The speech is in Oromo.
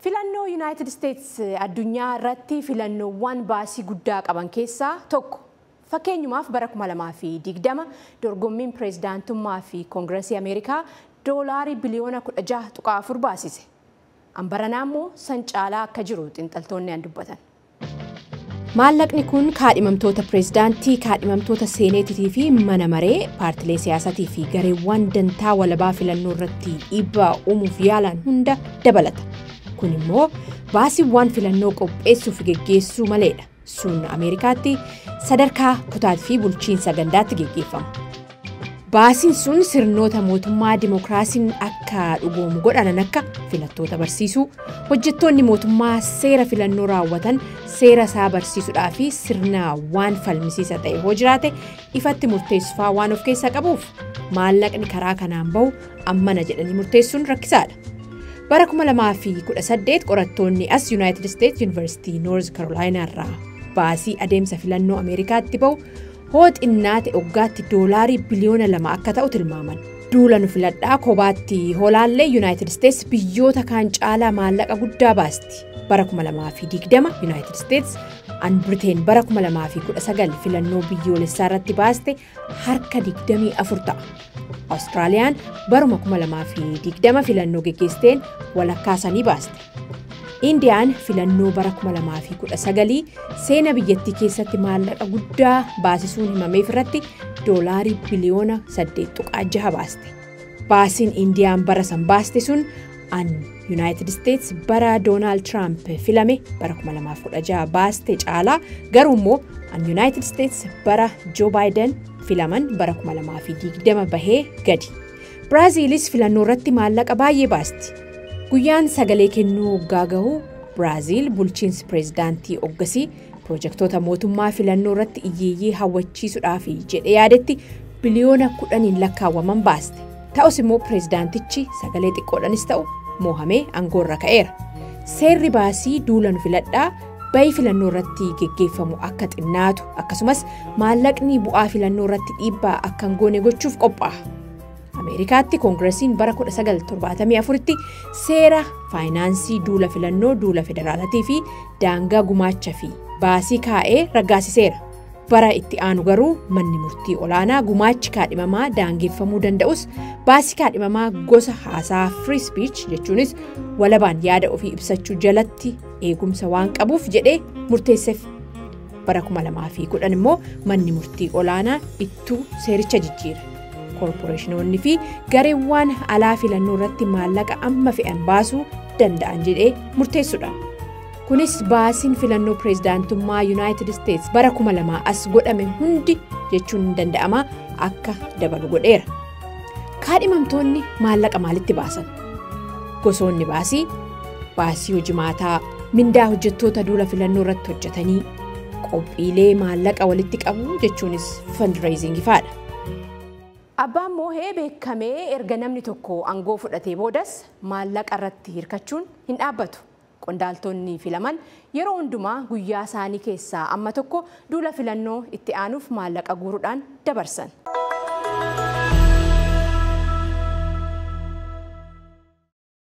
Filannoo Yuunaayitid Isteets addunyaa irratti filannoowwan baasii guddaa qaban keessaa tokko. Fakkeenyumaaf, bara 2020 dorgommiin pireezidaantummaa fi Koongiresii Ameerikaa doolaarii biliyoona 16.4 baasise. Kan baranaa immoo san caalaa akka jiru xiinxaltoonni an dubbatan. Maallaqni kun kaadhimamtoota pireezidaantii, kaadhimamtoota seeneetitii fi mana maree, paartilee siyaasatii fi gareewwan dantaa walabaa filannoo irratti dhiibbaa uumuuf yaalan hunda dabalata. Kun immoo baasiiwwan filannoo qopheessuu fi geggeessuu maleedha. Sun Ameerikaatti sadarkaa kutaatii fi bulchiinsa gandaatti geggeeffama. Baasiin sun sirnoota mootummaa dimokiraasiin akka dhugoomu godhanan akka filattoota barsiisuu, hojjettoonni mootummaa seera filannoo raawwatan seera isaa barsiisuudhaa fi sirna waan falmisiisa ta'e hoo jiraate ifatti murteessufaa waan of keessaa qabuuf, maallaqni karaa kanaan bahu ammana jedhanii murteessuun rakkisaadha. Bara 2018 qorattoonni as Yuunaayitid Isteets Yuunivarsiitii Noorz Karoolaayinaa irraa baasii adeemsa filannoo Ameerikaatti bahu hoo xinnaate waggaatti doolaarii biliyoona 2 akka ta'u tilmaaman. Duula nu filadhaa kophaatti hoolaallee, Yuunaayitid Isteets biyyoota kaan caalaa maallaqa guddaa baasti. Bara 2020 Yuunaayitid Isteets an Biriteen bara 2019 filannoo biyyoolessaa irratti baaste harka 24 ta'a. Awustiraaliyaan baruma 2020 filannoo geggeessteen walakkaa sanii baaste. Indiyaan filannoo bara 2019 seena biyyattii keessatti maallaqa guddaa baasisuun himameef irratti doolaarii biliyoona 8.6 baaste. Baasiin Indiyaan bara san baaste sun an Yuunaayitid Isteets bara Doonaald Tiraamp filame bara 2016 baaste caalaa, garuu immoo an Yuunaayitid Isteets bara Joo Baayiden filaman bara 2020 bahee gadi. Biraaziilis filannoo irratti maallaqa baay'ee baasti. Guyyaan sagalee kennuu waggaa gahu, Biraaziil bulchiinsi pireezidaantii oggasii piroojektota mootummaa filannoo irratti iyyeeyyii hawwachiisuudhaaf jedhee yaadetti biliyoona 10n lakkaawwaman baaste. Ta'us immoo pireezidaantichi sagalee xiqqoodhanis ta'u moohamee aangoorra ka'eera. Seerri baasii duula nu filadhaa bayii filannoo irratti geggeeffamu akka xinnaatu, akkasumas maallaqni bu'aa filannoo irratti dhiibbaa akka hin goone gochuuf qophaa'a. Ameerikaatti Koongiresiin bara 1974tti seera faayinaansii duula filannoo, duula federaalatii fi daangaa gumaacha fi baasii kaa'ee raggaasiseera. Bara itti aanu garuu manni murtii olaanaa gumaachi kaadhimamaa daangeffamuu danda'us, baasii kaadhimamaa gosa haasaa free speech, jechuunis walabaan yaada ofii ibsachuu jalatti eegumsa waan qabuuf jedhee murteesseef. Bara 2010 immoo manni murtii olaanaa ittuu seericha jijjiira. Koorporeeshinoonni fi gareewwan alaa filannoo irratti maallaqa amma fe'an baasuu danda'an jedhee murteessuudha. Kunis baasiin filannoo pireezidaantummaa Yuunaayitid Isteets bara 2000 as godhame hundi jechuun ni danda'ama akka dabalu godheera. Kaadhimamtoonni maallaqa maalitti baasan? Gosoonni baasii: baasii hojimaataa, mindaa hojjettoota duula filannoo irratti hojjetanii, qophiilee maallaqa walitti qabu, jechuunis fundraising fa'aadha. Abbaan moohee beekamee erga namni tokko aangoo fudhatee boodas maallaqa irratti hirkachuun hin dhaabbatu. Qondaaltonni filaman yeroo hundumaa guyyaa isaanii keessaa amma tokko duula filannoo itti aanuuf maallaqa guuruudhaan dabarsan.